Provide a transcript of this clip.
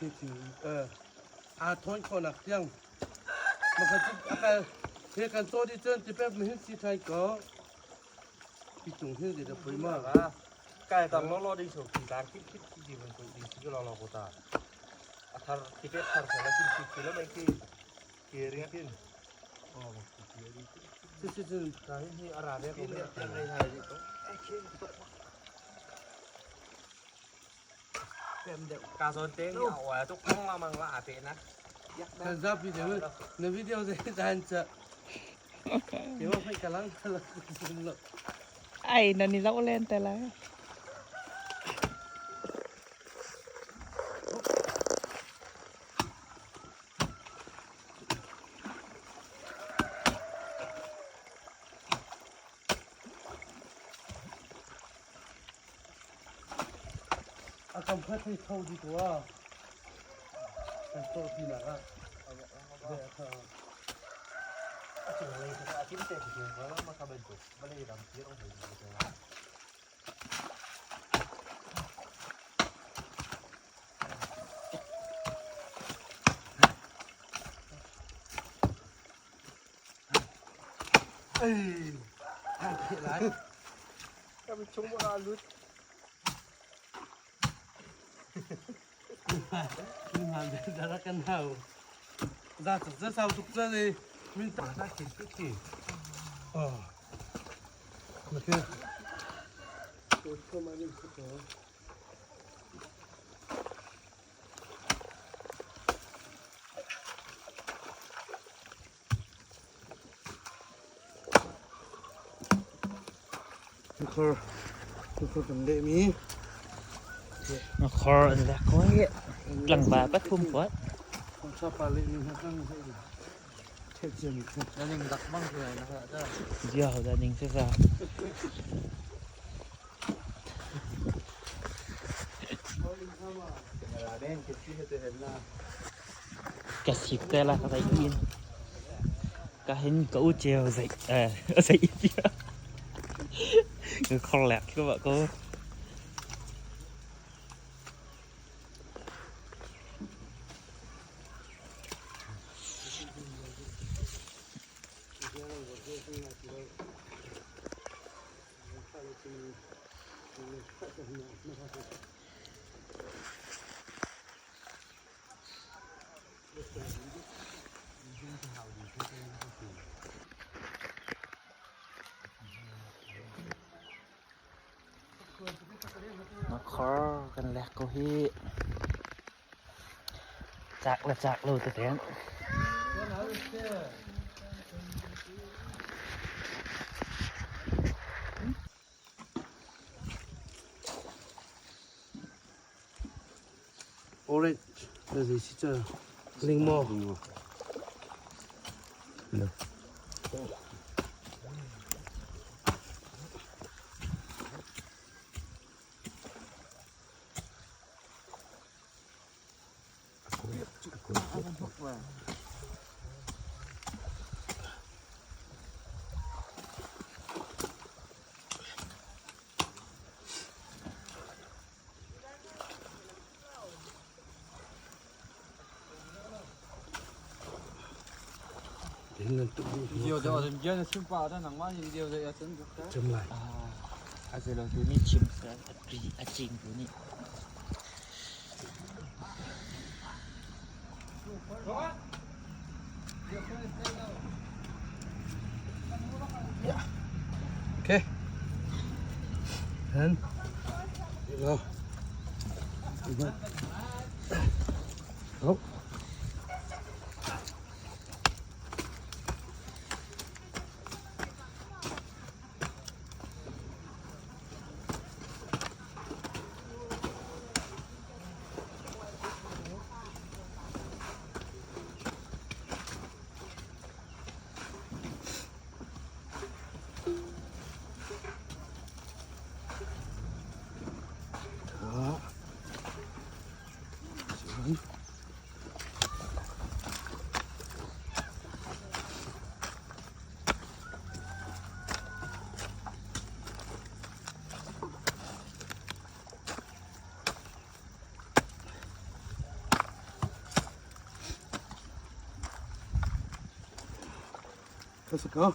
Khi ti aa thawn khawhnak tiang makhat cu a kal he kan caw dih cun tipep hin si ṭhan ko pi tung hin zei dah poi ma Kai tang lo lo ding so ki tlang khit khit khi di ban ko ding si lo lo ko ta a thar tipet thar sa la kin ki ki la mai ki ki ring kin oh ki ki ring si si cun ka hin hi ara ve ko me tiang nei hai ko ka zon te ni a wa tuk kong la mang la a pe na kan zapi de na video zei dan cha ke ma phai kalang la sum lo Ai na ni zau len te la. A kam kha thei tho di ko a kan to ti nak ah ve a kha a cung lei ka a kim te ki ko ma ka ban tu balei ram ti rong hei ko Ei, ai phe lai. Kami chung mo lut. Dara kan hau. Za tuk za sau tuk za ni. Min ta na ki ki ki. Oh. Na ke. Ko ko ma ni ko. Khor khor kan leh mi. Khor an lek ko hi. Tlangval pathum kuat. Sa pa leh mi hna kan hei. Thek ciam mi. Na ning dak bang tu na ka ta. Zia ho da ning se sa. Ka sik te la ka zai in. Ka hin ka u cheu zai eh zai tia. Ka khor lek ko ba ko. Khor kan lek ko hi. Cak le cak lo teten. Orange là gì chứ chờ linh mò. Video cho video na chim pa da nang ma video da ya chen Chim lại. A ze lo tu ni chim sa a tri a ching tu ni. Ok. Hen. Rồi. Đó. Đó. Ka si ko.